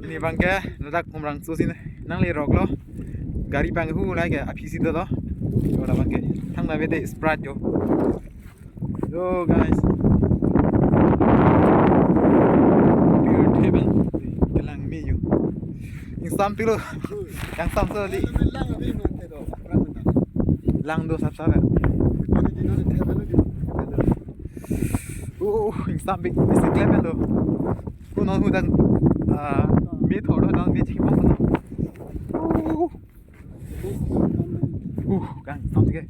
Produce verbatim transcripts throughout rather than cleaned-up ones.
Pini abangke ladak Umrangso si nangleroklo. Gari abang hu lai ke aphi si dolo. Yo, labangke thangta bede Sprite yo. Yo, guys. Pure heaven. Kelang me yo. Ingsampi lo. Yang sam so li. Lang do sap sap ya. Oh, ingsampi. Isi klem lo. Kuno hudang, ah, me thor do, dang me chimong kuno. Uh, uh, kang, tam sige.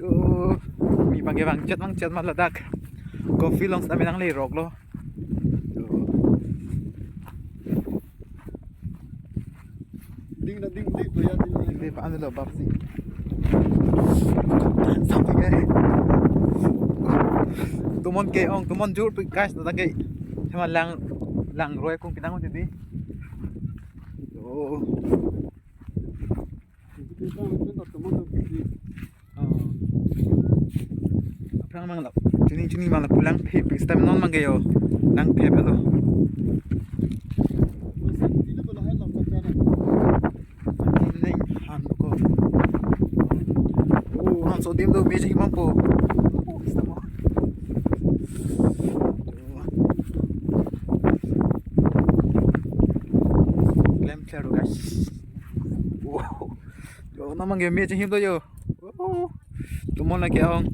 Uh, pini abangke vangchet vangchet ma ladak. Coffee along sitame nangleroklo. Ding da ding ding ko ya ding. Ding ding pa ano lo bapsi. Tam sige. Tomon ke-ong, tomon jur pi guys, ladak ke. Sama lang, langroi kung pinang uti di. Oh. Oh. Aphrang abang lo. Chini chini abang lo pu langphe pi sitame non abangke yo. Langphe lo. Neng han ko. Oh, han so adim do me chimong po. Oh, sitame. Klem klar do guys. Wow. Yo, non abangke me chihim do yo. Oh. Tomon lake ong.